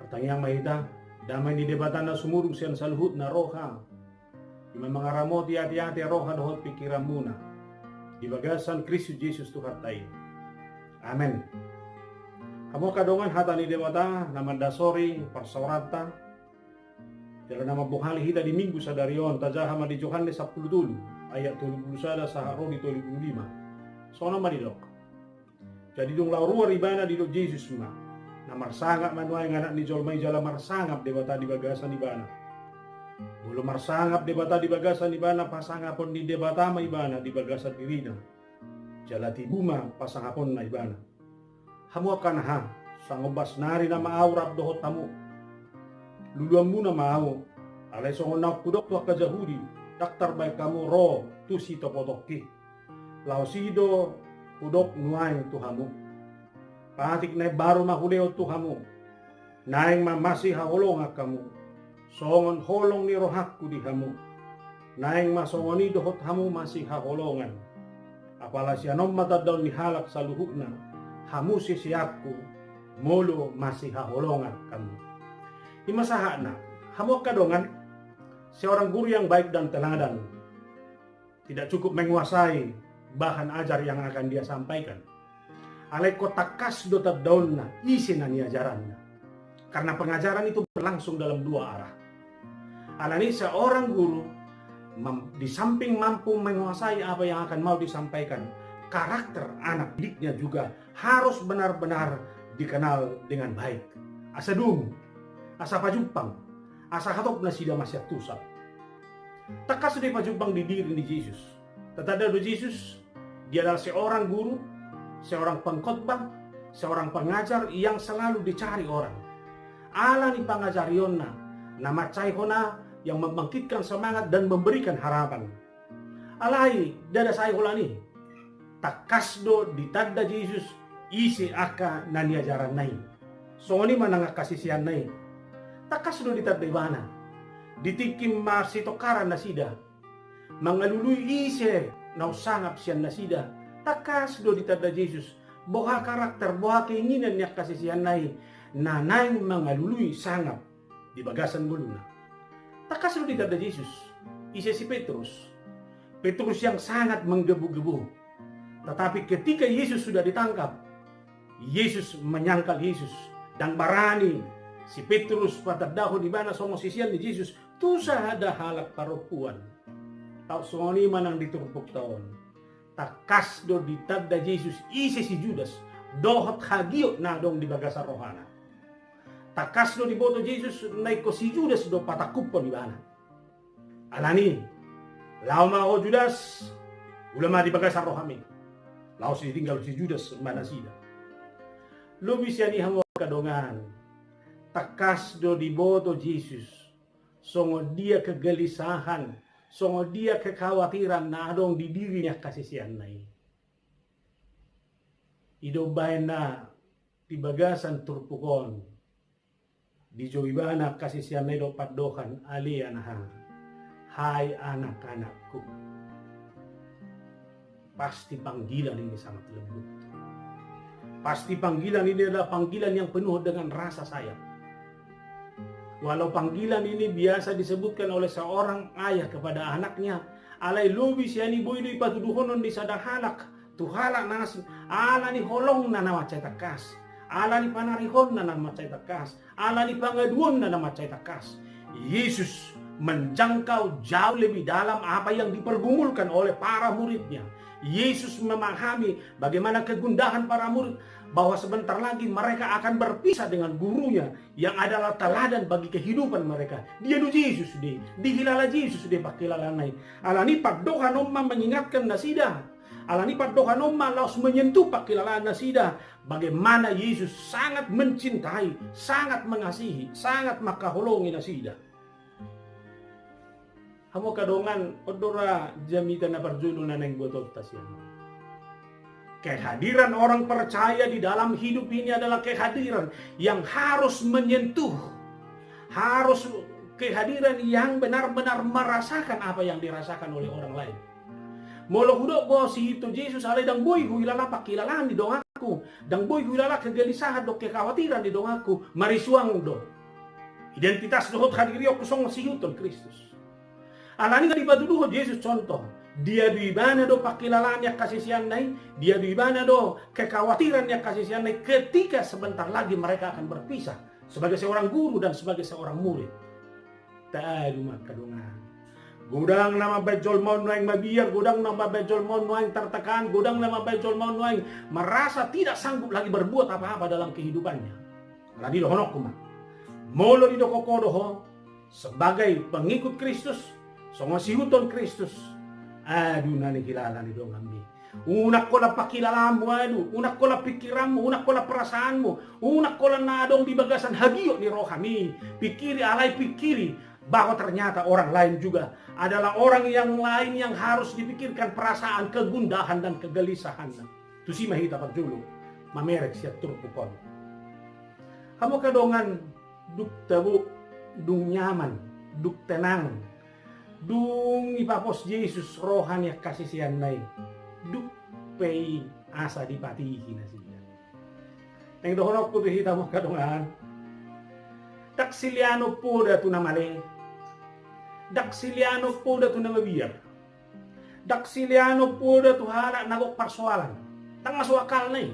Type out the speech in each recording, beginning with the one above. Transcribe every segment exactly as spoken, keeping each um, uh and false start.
Tangiang ma hita. Damai ni Debata na sumurung sian saluhutna roha, i ma mangaramoti ateate, roha dohot pingkiranmuna di bagasan Kristus Jesus Tuhanta i. Amen. Hamu angka dongan, hata ni Debata na mandasori parsaoranta, jala na mambohali hita di Minggu sadari on, tajaha ma di Johannes sampulu tolu, ayat tolu pulu sada sahat ro di tolu pulu lima. Songon on ma didok. Jadi dung laho ruar ibana, didok Jesus ma: Na marsangap ma nuaeng Anak ni jolma i, jala marsangap Debata di bagasan ibana. Molo marsangap Debata di bagasan ibana, pasangapon ni Debata ma ibana di bagasan dirina, jala tibu ma pasangaponna ibana. Hamu angka na ha, sangombas nari nama ahu rap dohot hamu. Luluanmuna ma ahu, alai songon naung hudok tu angka Jahudi, ndang tarbaen hamu ro tu sitopotongki. Laos i do hudok nuaeng tu hamu. Patik na imbaru ma hulehon tu hamu. Naeng ma masihaholongan hamu, songon holong ni rohangku di hamu. Naeng ma songon i dohot hamu masihaholongan. Apala sian on ma tandaon ni halak saluhutna, hamu siseanku, molo masihaholongan hamu. I ma sahatna, hamu angka dongan, seorang guru yang baik dan teladan tidak cukup menguasai bahan ajar yang akan dia sampaikan. Alai ingkon tangkas do tandaonna ise na niajaranna. Karena pengajaran itu berlangsung dalam dua arah. Alani seorang guru mem- di samping mampu menguasai apa yang akan mau disampaikan, karakter anak didiknya juga harus benar-benar dikenal dengan baik. Asa domu, asa pajumpang, asa hatop nasida masiantusan. Tangkas do dipajumpang di diri ni Jesus. Tatanda do Jesus, dia adalah seorang guru, seorang pengkhotbah, seorang pengajar yang selalu dicari orang. Ala ni pangajarionna, na mansai hona yang membangkitkan semangat dan memberikan harapan. Alai, ndada sae holan i. Tangkas do ditanda Jesus ise angka na niajaranna i. Songon i ma nang angka siseanna i. Tangkas do ditanda ibana. Di tingki marsitongkaran nasida, mangalului ise na umsangap sian nasida. Tangkas do ditanda Jesus boha karakter, boha keinginan ni angka siseanna i na naeng mangalului sangap di bagasan ngoluna. Tangkas do ditanda Jesus ise si Petrus. Petrus yang sangat menggebu-gebu. Tetapi ketika Yesus sudah ditangkap, Yesus menyangkal Jesus. Ndang barani si Petrus patandahon ibana songon sisean ni Jesus tu sada halak parompuan. Taon songon i ma nang di turpukta on. Tangkas do ditanda Jesus ise si Judas dohot hagiot na adong di bagasan rohana. Tangkas do diboto Jesus na ingkon si Judas do patangkuphon ibana. Alani, laho ma ho Judas, ula ma di bagasan rohami. Laos ditinggal si Judas ma nasida. Lobi sian i, hamu angka dongan, tangkas do diboto Jesus songon dia kegelisahan, songon dia kekhawatiran na adong di diri ni angka siseanna i. I do umbahen na di bagasan turpuk on dijou ibana angka siseanna i dohot pandohan: Ale anaha, hai anak-anakku. Pasti panggilan ini sangat lembut. Pasti panggilan ini adalah panggilan yang penuh dengan rasa sayang. Walau panggilan ini biasa disebutkan oleh seorang ayah kepada anaknya, alai lobi sian i boi do dipatuduhonon ni sada halak tu halak na asing, ala ni holongna na mansai tangkas, ala ni panarihonna na mansai tangkas, ala ni pangaduonna na mansai tangkas. Yesus menjangkau jauh lebih dalam apa yang dipergumulkan oleh para muridnya. Yesus memahami bagaimana kegundahan para murid, bahwa sebentar lagi mereka akan berpisah dengan gurunya yang adalah teladan bagi kehidupan mereka. Dia do Jesus do i, dihilala Jesus do i pangkilalaanna i. Alani pandohan on ma mengingatkan nasida. Alani pandohan on ma laos menyentuh pangkilalaan nasida, bagaimana Yesus sangat mencintai, sangat mengasihi, sangat mangkaholongi nasida. Hamu angka dongan, on do ra jamita na parjolo na naeng botonta sian on. Kehadiran orang percaya di dalam hidup ini adalah kehadiran yang harus menyentuh, harus kehadiran yang benar-benar merasakan apa yang dirasakan oleh orang lain. Molo hudok ho sihiton Jesus, alai ndang boi huhilala pangkilalaan ni donganku, ndang boi huhilala kegelisahan dohot kekhawatiran ni donganku, marisuang do. Identitas dohot hadirion songon sihuthon Kristus. Alani i dipatuduhon Jesus contoh. Diadu ibana do pangkilalaan ni angka siseanna i, diadu ibana do kekhawatiran ni angka siseanna i ketika sebentar lagi mereka akan berpisah sebagai seorang guru dan sebagai seorang murid. Taadu ma angka dongan. Godang na mambahen jolma on nuaeng mabiar, godang na mambahen jolma on nuaeng tertekan, godang na mambahen jolma on nuaeng merasa tidak sanggup lagi berbuat apa-apa dalam kehidupannya. Alani dohononku ma, molo didok ho do ho sebagai pengikut Kristus, songon sihuthon Kristus, adu na nihilala ni donganmi. Unang holan pangkilalaanmu adu, unang holan pikiranmu, unang holan perasaanmu, unang holan na adong di bagasan hagiot ni rohami. Pikiri, alai pikiri bahwa ternyata orang lain juga adalah orang yang lain yang harus dipikirkan perasaan kegundahan dan kegelisahannya. Tusi ma hita parjolo mamereng sian turpuk on. Hamu angka dongan, dung tabo, dung nyaman, dung tenang, dung dipapos Jesus roha ni angka siseanna i, dung pe i asa dipatihi nasida. Naeng dohononku tu hita hamu angka dongan, ndang sileanon poda tu na male, ndang sileanon poda tu na mabiar, ndang sileanon poda tu halak na gok parsoalan. Ndang masuk akalna i.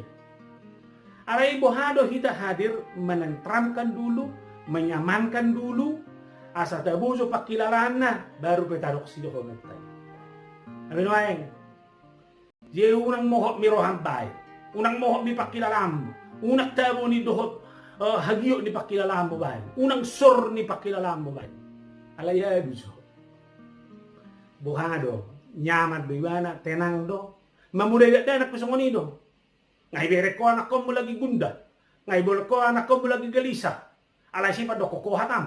Alai boha do hita hadir menenteramkan dulu, menyamankan dulu, asa tabo jo pangkilalaanna, baru pe tadok sidohononta i. Alai nuaeng, jadi unang mohop mi roham baen, unang mohop mi pangkilalaanmu, unang tabo ni dohot, eh, hagiot ni pangkilalaanmu baen, unang sor ni pangkilalaanmu baen. Alai adu jo. Boha do, nyaman do ibana, tenang do. Mamodai dakdanak pe songon i do. Nga ibereng ho anakkonmu lagi gundah, nga ibereng ho anakkonmu lagi gelisah, alai sipat dokkon ho hatam.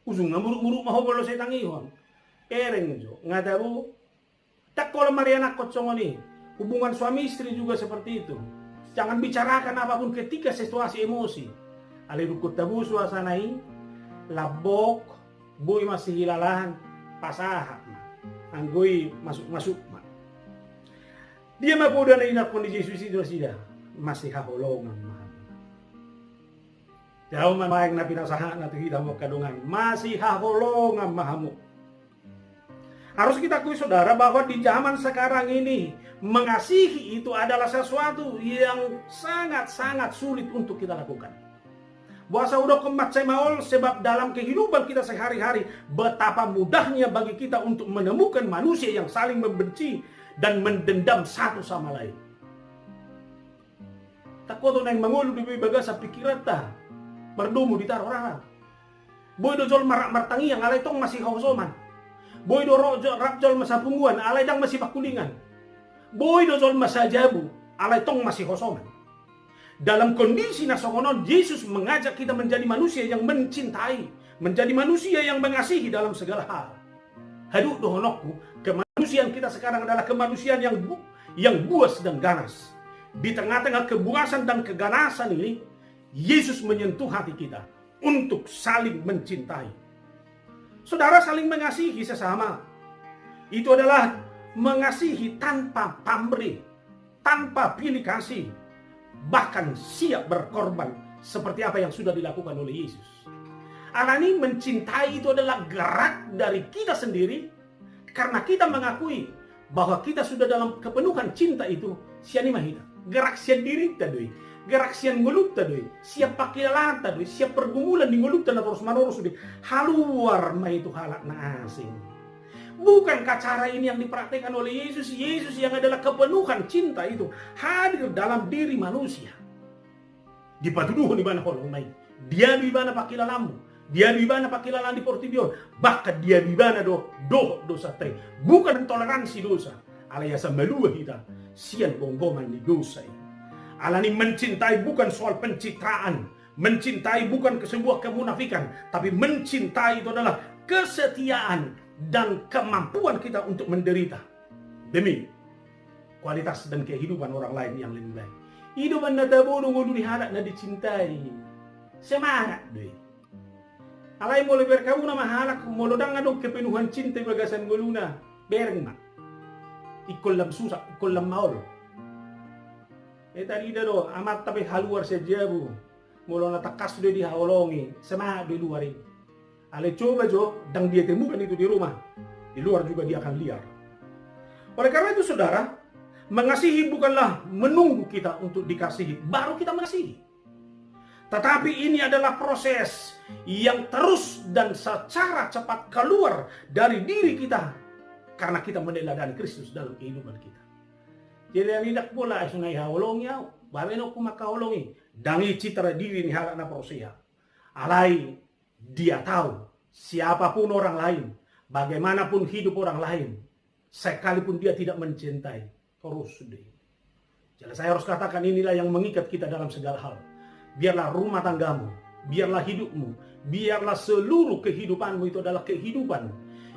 Ujungna muruk-muruk ma ho molo sai tangihon. Bereng jo, nga tabo. Ndang holan marianakhon songon i. Hubungan suami istri juga seperti itu. Jangan bicarakan apapun ketika situasi emosi. Alai dung tabo suasana i, lambok, boi masihilalaan, pasahat ma. Anggo i masuk-masuk ma. Dia ma poda na didok ni Jesus i tu nasida? Masihaholongan ma hamu. Jaha ma nuaeng na pinasahatna tu hita hamu angka dongan, masihaholongan ma hamu. Harus kita akui, saudara, bahwa di zaman sekarang ini, mengasihi itu adalah sesuatu yang sangat-sangat sulit untuk kita lakukan. Boasa hudokkon mansai maol? Sebab dalam kehidupan kita sehari-hari, betapa mudahnya bagi kita untuk menemukan manusia yang saling membenci dan mendendam satu sama lain. Ndang holan naeng mangolu dope i bagasan pikiranta, mardomu di tarorana. Boi do jolma rap martangiang, alai tong masihosoman. Boi do ro-, jo-, rap jolma sapunguan, alai ndang masipangkulingan. Boi do jolma sajabu, alai tong masihosoman. Dalam kondisi na songon on, Jesus mengajak kita menjadi manusia yang mencintai, menjadi manusia yang mengasihi dalam segala hal. Haduan dohononku, kemanusiaan kita sekarang adalah kemanusiaan yang bu-, yang buas dan ganas. Di tengah-tengah kebuasan dan keganasan ini, Yesus menyentuh hati kita untuk saling mencintai. Saudara, saling mengasihi sesama itu adalah mengasihi tanpa pamrih, tanpa pilih kasih, bahkan siap berkorban seperti apa yang sudah dilakukan oleh Yesus. Alani mencintai itu adalah gerak dari kita sendiri karena kita mengakui bahwa kita sudah dalam kepenuhan cinta itu, sian i ma hita. Gerak sian dirinta do i, gerak sian ngolunta do i, sian pangkilalaanta do i, sian pergumulan di ngolunta na torus-manorus do i. Haluar ma i tu halak na asing. Bukankah cara ini yang dipraktekkan oleh Yesus? Yesus yang adalah kepenuhan cinta itu hadir dalam diri manusia. Dipatuduhon ibana holongna i. Diadu ibana pangkilalaanmu. Diadu ibana pangkilalaan di portibi on. Bahkan diadu ibana do, dohot dosanta i. Bukan toleransi dosa. Alai asa malua hita sian gonggongan ni dosa i. Alani mencintai bukan soal pencitraan. Mencintai bukan ke-, sebuah kemunafikan. Tapi mencintai itu adalah kesetiaan dan kemampuan kita untuk menderita demi kualitas dan kehidupan orang lain yang lebih baik. I do umbahen na tabo do ngolu ni halak na dicintai. Semangat do i. Alai molo berkauna ma halak, molo ndang adong kepenuhan cinta di bagasan ngoluna, bereng ma. Ingkon lam susah, ingkon lam maol. E, tarida do, amanta pe haluar sian jabu. Molo na tangkas do i dihaholongi, semangat do i luar i. Alai coba jo, ndang dia temukan itu di rumah. Di luar juga dia akan liar. Oleh karena itu, saudara, mengasihi bukanlah menunggu kita untuk dikasihi, baru kita mengasihi. Tetapi ini adalah proses yang terus dan secara cepat keluar dari diri kita karena kita meneladani Kristus dalam kehidupan kita. Jadi, ndang pola songon i haholongi au, baen au mangkaholongi. Ndang i citra diri ni halak na porsea. Alai dia tahu siapapun orang lain, bagaimanapun hidup orang lain, sekalipun dia tidak mencintai, terus deh. Jadi, saya harus katakan, inilah yang mengikat kita dalam segala hal. Biarlah rumah tanggamu, biarlah hidupmu, biarlah seluruh kehidupanmu itu adalah kehidupan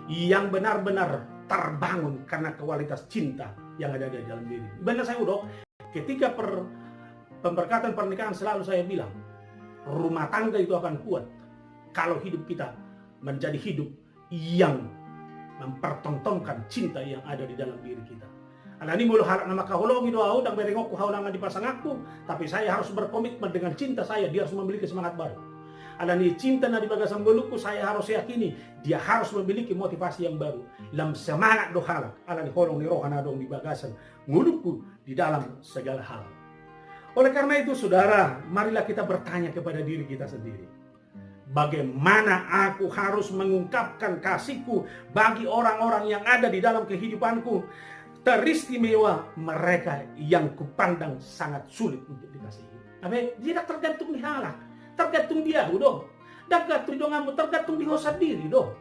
yang benar-benar terbangun karena kualitas cinta yang ada di dalam diri. Benar saya udah, ketika per-, pemberkatan pernikahan selalu saya bilang, rumah tangga itu akan kuat kalau hidup kita menjadi hidup yang mempertontonkan cinta yang ada di dalam diri kita. Alani molo halak na mangkaholongi do au, ndang berengonku haholongan di pasanganku, tapi saya harus berkomitmen dengan cinta saya, dia harus memiliki semangat baru. Alani cinta na di bagasan ngolungku, saya harus yakini dia harus memiliki motivasi yang baru. Lam semangat do halak, alani holong ni roha na adong di bagasan ngolungku di dalam segala hal. Oleh karena itu, saudara, marilah kita bertanya kepada diri kita sendiri. Bagaimana aku harus mengungkapkan kasihku bagi orang-orang yang ada di dalam kehidupanku, teristimewa mereka yang kupandang sangat sulit untuk dikasihi. Abe, tidak tergantung di halak, tergantung di ahu do. Tergantung di donganmu, tergantung di ho sandiri do.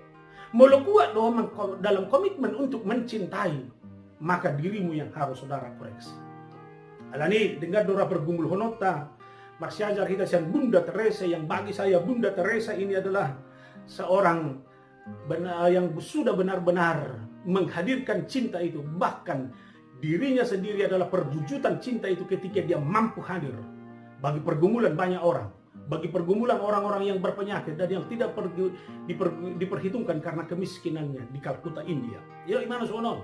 Molo kuat do mangko-, dalam komitmen untuk mencintai, maka dirimu yang harus saudara koreksi. Alani, denggan do ra pergumulhononta, marsiajar hita sian Bunda Teresa, yang bagi saya Bunda Teresa ini adalah seorang bena-, yang sudah benar-benar menghadirkan cinta itu. Bahkan dirinya sendiri adalah perwujudan cinta itu ketika dia mampu hadir bagi pergumulan banyak orang, bagi pergumulan orang-orang yang berpenyakit dan yang tidak pergi-, diper-, diperhitungkan karena kemiskinannya di Kalkuta, India. Yo, i ma na songon on.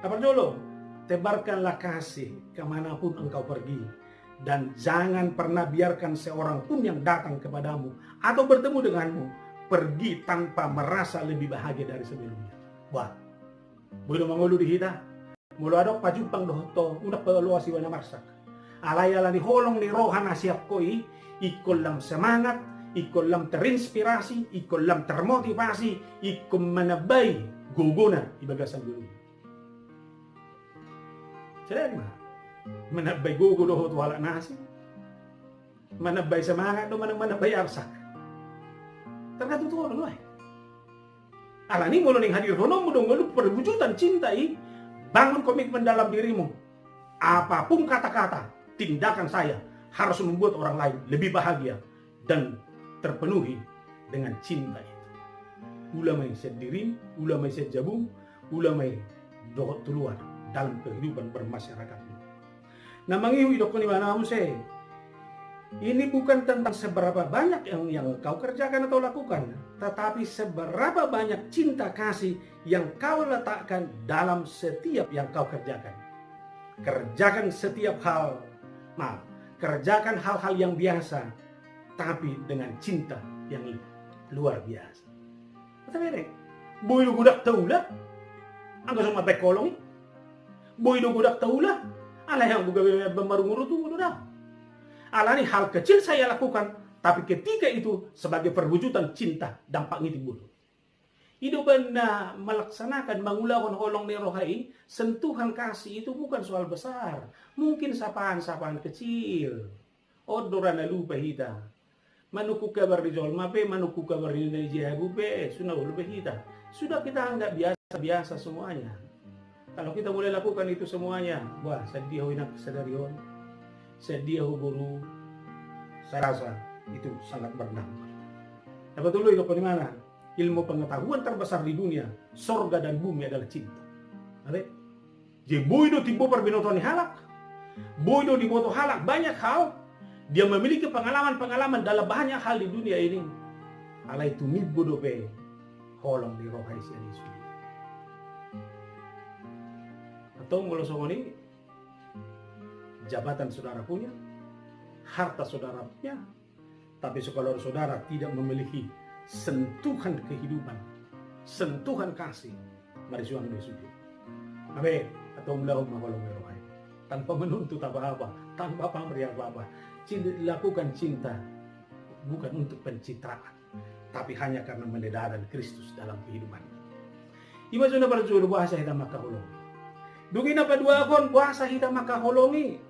Na parjolo, tebarkanlah kasih kemanapun engkau pergi, dan jangan pernah biarkan seorang pun yang datang kepadamu atau bertemu denganmu pergi tanpa merasa lebih bahagia dari sebelumnya. Wah, boi do mangolu di hita. Molo adong pajumpang dohot ho, unang paloas iba na marsak. Alai alani holong ni roha na sian ho i, ingkon lam semangat, ingkon lam terinspirasi, ingkon lam termotivasi, ingkon manambai gogona di bagasan ngoluna. Jadi ma, manambai gogo do ho tu halak na asing? Manambai semangat do, manang manambai arsak? Tergantung tu ho do nuaeng. Alani molo naeng hadirhononmu do ngolu perwujudan cinta i, bangun komitmen dalam dirimu. Apapun kata-kata, tindakan saya harus membuat orang lain lebih bahagia dan terpenuhi dengan cinta itu. Ula ma i sian dirim, ula ma i sian jabum, ula ma i dohot tu luar dalam kehidupan bermasyarakatmu. Na mangihut, didokkon ibana muse, ini bukan tentang seberapa banyak yang, yang kau kerjakan atau lakukan, tetapi seberapa banyak cinta kasih yang kau letakkan dalam setiap yang kau kerjakan. Kerjakan setiap hal, maaf, kerjakan hal-hal yang biasa, tapi dengan cinta yang luar biasa. Kata bere, boi do godang taula anggo so mambaen holong i. Boi do godang taula, alai anggo gabe marungurutungu do daong. Alani hal kecil saya lakukan, tapi ketika itu sebagai perwujudan cinta, dampakna i timbul. I do umbahen na melaksanakan, mangulahon holong ni roha i, sentuhan kasih itu bukan soal besar. Mungkin sapaan-sapaan kecil. On do ra na lupa hita. Manungkun kabar ni jolma pe, manungkun kabar ni na di jabu pe, so na olo be hita. Sudah kita anggap biasa-biasa semuanya. Kalau kita mulai lakukan itu semuanya, wah, sadia ho inang sadari on, sadia ho boru, saya rasa itu sangat berdampak. Na patolu, didokkon ibana, ilmu pengetahuan terbesar di dunia, sorga dan bumi adalah cinta. Jadi boi do timbo parbinotoan ni halak, boi do diboto halak banyak hal, dia memiliki pengalaman-pengalaman dalam banyak hal di dunia ini. Alai tumimbo dope holong ni roha i sian i sude. Atau molo songon i, jabatan saudara punya, harta saudara punya, tapi kalau saudara tidak memiliki sentuhan kehidupan, sentuhan kasih, marisuang do i sude. Abe, atau melaum ma holong ni roha i. Tanpa menuntut apa-apa, tanpa pamrih apa-apa. Cinta, lakukan cinta bukan untuk pencitraan, tapi hanya karena meneladan Kristus dalam kehidupan. Ima jona parjolo boasa hita mangkaholongi. Dung i na paduahon, boasa hita mangkaholongi.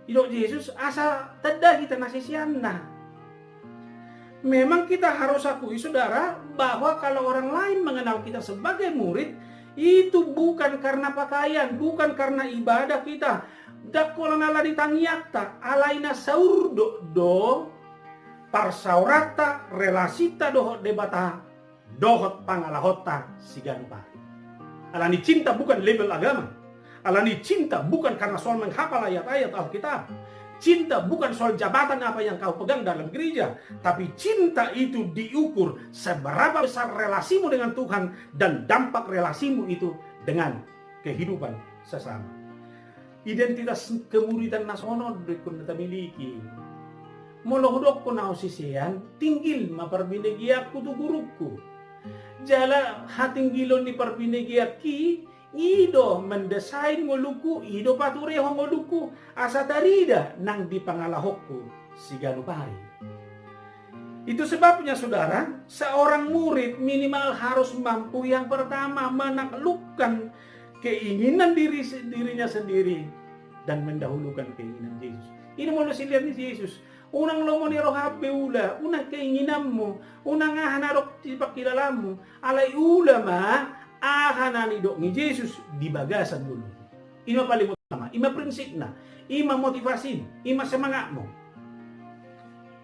Didok Jesus, asa tanda hita na siseanna. Memang kita harus akui, saudara, bahwa kalau orang lain mengenal kita sebagai murid, itu bukan karena pakaian, bukan karena ibadah kita. Ndang holan ala ni tangiangta, alai na saurdot do parsaoranta, relasinta dohot Debata, dohot pangalahonta siganup ari. Ala ni cinta bukan label agama. Ala ni cinta bukan karena soal menghafal ayat-ayat Alkitab. Cinta bukan soal jabatan apa yang kau pegang dalam gereja, tapi cinta itu diukur seberapa besar relasimu dengan Tuhan dan dampak relasimu itu dengan kehidupan sesama. Identitas kemuridan na songon do ingkon na tamiliki. Molo hudokkon ahu sisean, tinggil ma parbinegeanku tu gurungku. Jala hatinggilon ni parbinegeanki, i do mendesain ngolungku, i do paturehon ngolungku, asa tarida nang di pangalahonku siganup ari. Itu sebabnya, saudara, seorang murid minimal harus mampu yang pertama menaklukkan keinginan diri, dirinya sendiri dan mendahulukan keinginan Yesus. I do molo silean ni Jesus. Unang lomo ni roham be ula, unang keinginanmu, unang aha na adong di pangkilalaanmu, alai ula ma aha na nidok ni Jesus di bagasan ngolum. I ma paling utama, i ma prinsipna, i ma motivasimu, i ma semangatmu.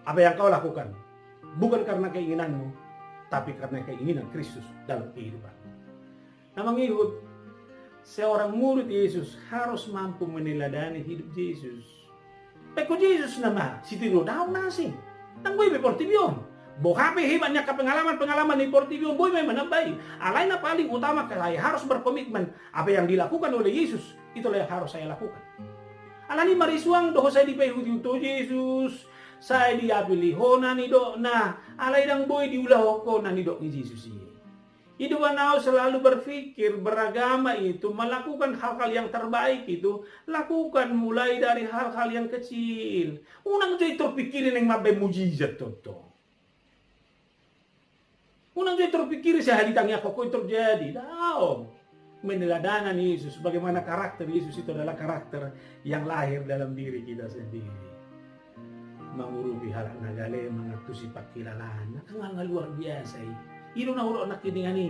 Apa yang kau lakukan bukan karena keinginanmu, tapi karena keinginan Kristus dalam kehidupan. Na mangihut, seorang murid Yesus harus mampu meneladani hidup Jesus. Pekko Jesus nama, sitiru daun na asing. Ndang boi be portibi on. Boha pe hebat ni angka pengalaman-pengalaman ni portibi on, boi memang nambai. Alai na paling utama, saya harus berkomitmen. Apa yang dilakukan oleh Yesus, itulah yang harus saya lakukan. Alani marisuang do ho sai dipaihut-ihut Jesus, sai diapili ho na nidokna, alai ndang boi diulahon ho na nidok ni Jesus i. I do umbahen ahu selalu berpikir, beragama itu, melakukan hal-hal yang terbaik itu, lakukan mulai dari hal-hal yang kecil. Unang jo i tor pikiri naeng mambaen mujizat tongtong. Unang jo i tor pikiri sahali tangiangkon i tor jadi. Daong. Meneladankan Yesus, bagaimana karakter Yesus itu adalah karakter yang lahir dalam diri kita sendiri. Mangurupi halak na gale, mangantusi pangkilalaan, angka na luar biasa i. I do na hudok nangkiningan i.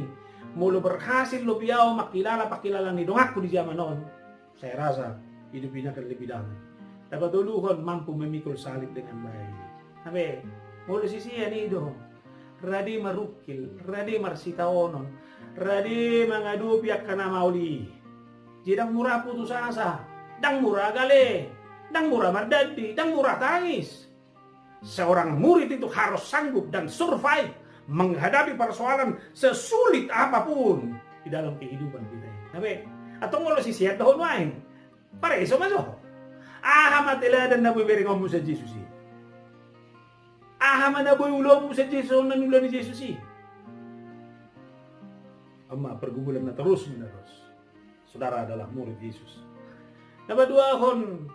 Molo berhasil lobi ahu mangkilala pangkilalaan ni donganku di jaman on, saya rasa hidup ini akan lebih damai. Dapatoluhon, mampu memikul salib dengan baik. Abe, molo sisean i do. Rade marungkil, rade marsitaonon, rade mangadopi angka na maol i. Jadi ndang mura putus asa, ndang mura gale, ndang mura mardandi, ndang mura tangis. Seorang murid itu harus sanggup dan survive menghadapi persoalan sesulit apapun di dalam kehidupan kita ini. Abe, antong molo sisean dohot nuaeng. Pareso ma jo. Aha ma teladan na boi berengonmu sian Jesus i? Aha ma na boi ulaonmu sian Jesus on na niula ni Jesus i? On ma pergumulan na terus menerus. Saudara adalah murid Yesus. Na paduahon,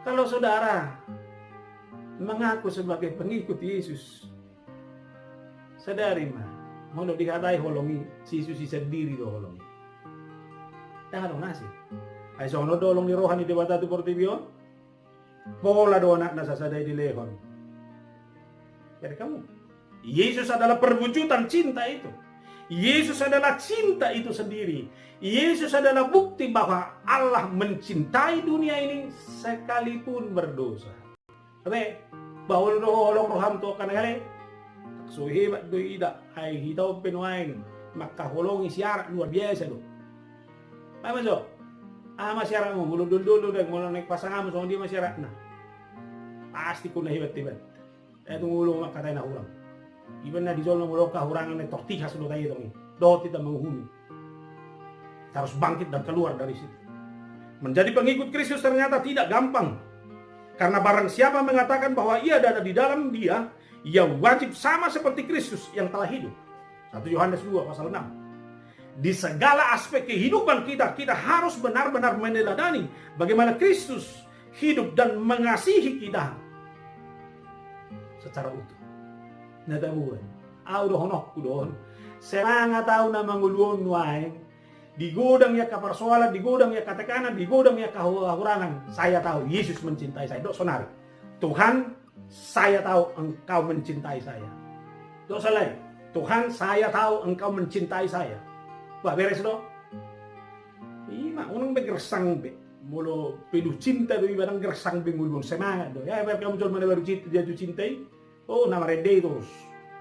kalau saudara mengaku sebagai pengikut Yesus, sadari ma, molo dihatai holong i, Jesus i sandiri do holong i. Ndang adong na asing. Ai songon on do holong ni roha ni Debata tu portibi on. Pola do Anakna sasada i dilehon. Jadi kamu, Yesus adalah perwujudan cinta itu. Yesus adalah cinta itu sendiri. Yesus adalah bukti bahwa Allah mencintai dunia ini sekalipun berdosa. Abe, bahul do holong roham tu angka na gale. So hebat do ida, ai hita on pe nuaeng mangkaholongi syarat luar biasa do. Abe ma jo. Aha ma syaratmu? Molo doldol do daeng, molo naeng pasanganmu songon dia ma syaratna? Pasti ingkon na hebat-hebat. Ai tung olo mangkatai na hurang. Iba na di jolma molo angka hurangan na tortikas do tai tong i. Dohot hita manguhumi. Harus bangkit dan keluar dari situ. Menjadi pengikut Kristus ternyata tidak gampang. Karena barang siapa mengatakan bahwa ia ada di dalam Dia, Ia wajib sama seperti Kristus yang telah hidup. Satu Yohanes dua pasal enam. Di segala aspek kehidupan kita, kita harus benar-benar meneladani bagaimana Kristus hidup dan mengasihi kita secara utuh. Na tabuan, au dohononku do on. Semangat au na mangolu on nuaeng. Digodang ia angka persoalan, digodang ia angka tekanan, digodang ia angka hu-, hahurangan. Saya tahu Yesus mencintai saya. Dok sonari. Tuhan, saya tahu Engkau mencintai saya. Dok sonari. Tuhan, saya tahu Engkau mencintai saya. Wah, beres do. Ima, unang be gersang be. Molo penuh cinta do iba, ndang gersang be ngolu on, semangat do. Ya, biar kamu jual mana baru cinta, jatuh cinta i. Oh, na marende i terus.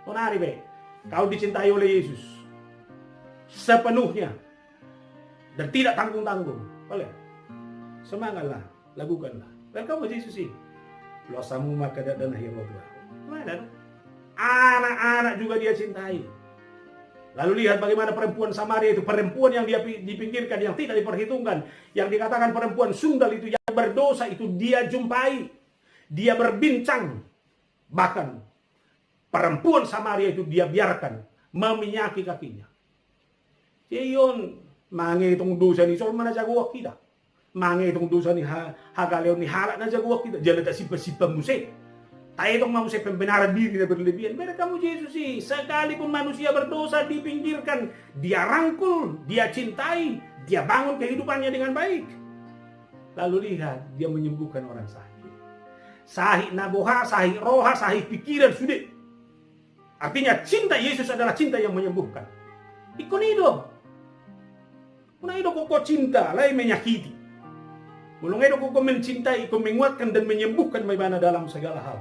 Oh, nari be. Kau dicintai oleh Yesus. Sepenuhnya. Dan tidak tanggung-tanggung. Boleh? Semangatlah. Lakukanlah. Welcome Jesus i. Loas hamu ma angka dakdanak ni roha. Mana? Anak-anak juga dia cintai. Lalu lihat bagaimana perempuan Samaria itu, perempuan yang dia pi-, dipinggirkan, yang tidak diperhitungkan, yang dikatakan perempuan sundal itu, yang berdosa itu dia jumpai, dia berbincang. Bahkan perempuan Samaria itu dia biarkan meminyaki kakinya. Jadi on, mangetong dosa ni jolma na jagoan hita. Mangetong dosa ni ha-, hagaleon ni halak na jagoan hita. Jala tasimpan-simpan muse. Taetong ma muse pembenaran diri na berlebihan. Beda kamu Jesus i, sekalipun manusia berdosa dipinggirkan, dia rangkul, dia cintai, dia bangun kehidupannya dengan baik. Lalu lihat, dia menyembuhkan orang sakit. Sahit na boha, sahit roha, sahit pikiran, sude. Artinya cinta Yesus adalah cinta yang menyembuhkan. Ingkon i do. Molo i do koko cinta, alai menyakiti. Molo i do koko mencintai, ingkon menguatkan dan menyembuhkan ma ibana dalam segala hal.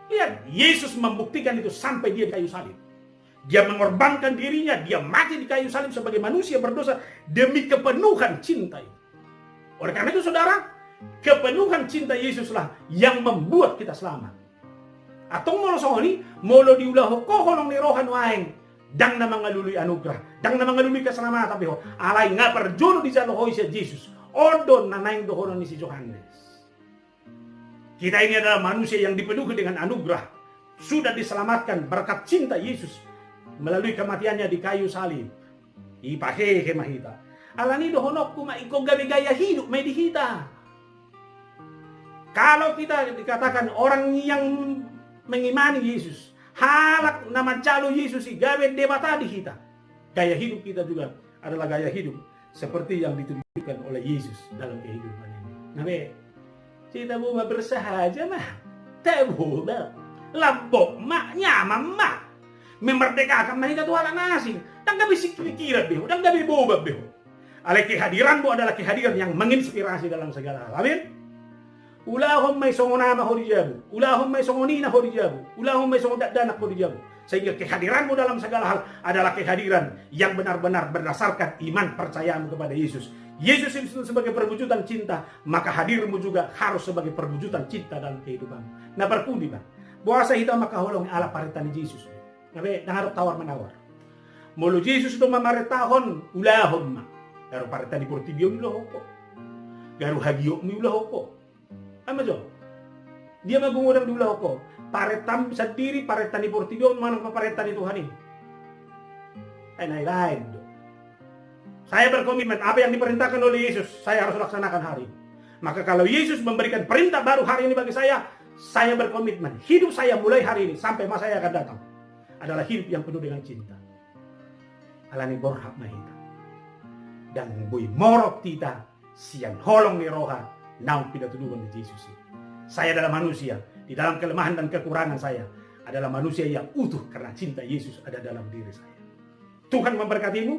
Lihat, Yesus membuktikan itu sampai dia di kayu salib. Dia mengorbankan dirinya, dia mati di kayu salib sebagai manusia berdosa demi kepenuhan cinta itu. Oleh karena itu, saudara, kepenuhan cinta Yesuslah yang membuat kita selamat. Antong molo songon i, molo diulahon ho holong ni roha nuaeng, ndang na mangalului anugerah, ndang na mangalului keselamatan be ho, alai nga parjolo dijalo ho i sian Jesus. On do na naeng dohonon ni si Johannes. Kita ini adalah manusia yang dipenuhi dengan anugerah, sudah diselamatkan berkat cinta Yesus melalui kematiannya di kayu salib. Dipahehe ma hita. Alani dohononku ma, ingkon gabe gaya hidup ma i di hita. Kalau kita dikatakan orang yang mengimani Yesus, halak na manjalo Yesus i gabe debata di hita, gaya hidup kita juga adalah gaya hidup seperti yang ditunjukkan oleh Yesus dalam kehidupan ini. Nah, be, jadi tabo ma, bersahaja ma. Tabo ma. Lambok ma, nyaman ma. Memerdekakan ma hita tu halak na asing. Ndang gabe sik pikiran be ho, ndang gabe boban be ho. Alai kehadiranmu adalah kehadiran yang menginspirasi dalam segala hal. Amin. Ulahon ma i songon ama ho di jabu, ulahon ma i songon ina ho di jabu, ulahon ma i songon dakdanak ho di jabu. Sehingga kehadiranmu dalam segala hal adalah kehadiran yang benar-benar berdasarkan iman percayamu kepada Yesus. Yesus itu sebagai perwujudan cinta, maka hadirmu juga harus sebagai perwujudan cinta dalam kehidupanmu. Na parpudi ma, boasa hita mangkaholongi ala parenta ni Jesus? Gabe ndang adong tawar-menawar. Molo Jesus do mamarentahon, ulahon ma. Garu parenta ni portibi on ulahon ho. Garu hagiotmu ulahon ho. Ama jo. Dia ma gungodang diulahon ho. Parentam sandiri, parenta ni portibi on manang parenta ni Tuhan i? Ai na lain do. Saya berkomitmen, apa yang diperintahkan oleh Yesus, saya harus laksanakan hari ini. Maka kalau Yesus memberikan perintah baru hari ini bagi saya, saya berkomitmen. Hidup saya mulai hari ini sampai masa yang akan datang adalah hidup yang penuh dengan cinta. Alani borhat ma hita. Ndang boi morot hita sian holong ni roha naung pinatuduhon ni Jesus i. Saya adalah manusia, di dalam kelemahan dan kekurangan saya adalah manusia yang utuh karena cinta Yesus ada dalam diri saya. Tuhan memberkatimu,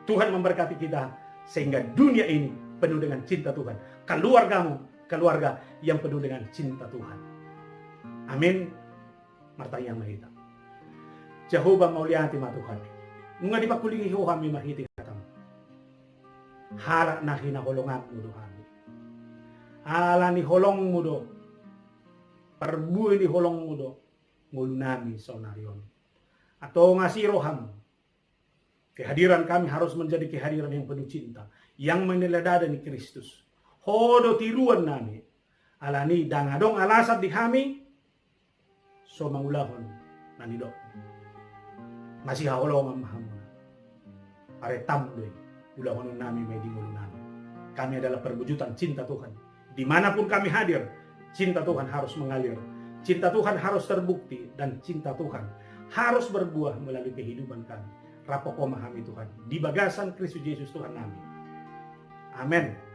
Tuhan memberkati kita, sehingga dunia ini penuh dengan cinta Tuhan. Keluargamu, keluarga yang penuh dengan cinta Tuhan. Amin. Martangiang ma hita. Jahowa, mauliate ma Tuhan. Nunga dipangkulingi Ho hami marhite hataM. Halak na hinaholonganMu do hami. Ala ni holongMu do, parbue ni holongMu do ngolunami saonari on. Antong asi rohaM. Kehadiran kami harus menjadi kehadiran yang penuh cinta, yang meneladani Kristus. Ho do tiruan nami. Alani ndang adong alasan di hami so mangulahon na nidok. Masihaholongan ma hamuna. Parentam do i, ulahonon nami ma i di ngolu nami. Kami adalah perwujudan cinta Tuhan. Dimanapun kami hadir, cinta Tuhan harus mengalir. Cinta Tuhan harus terbukti dan cinta Tuhan harus berbuah melalui kehidupan kami. Rap Ho ma hami Tuhan, di bagasan Kristus Jesus Tuhan nami. Amen.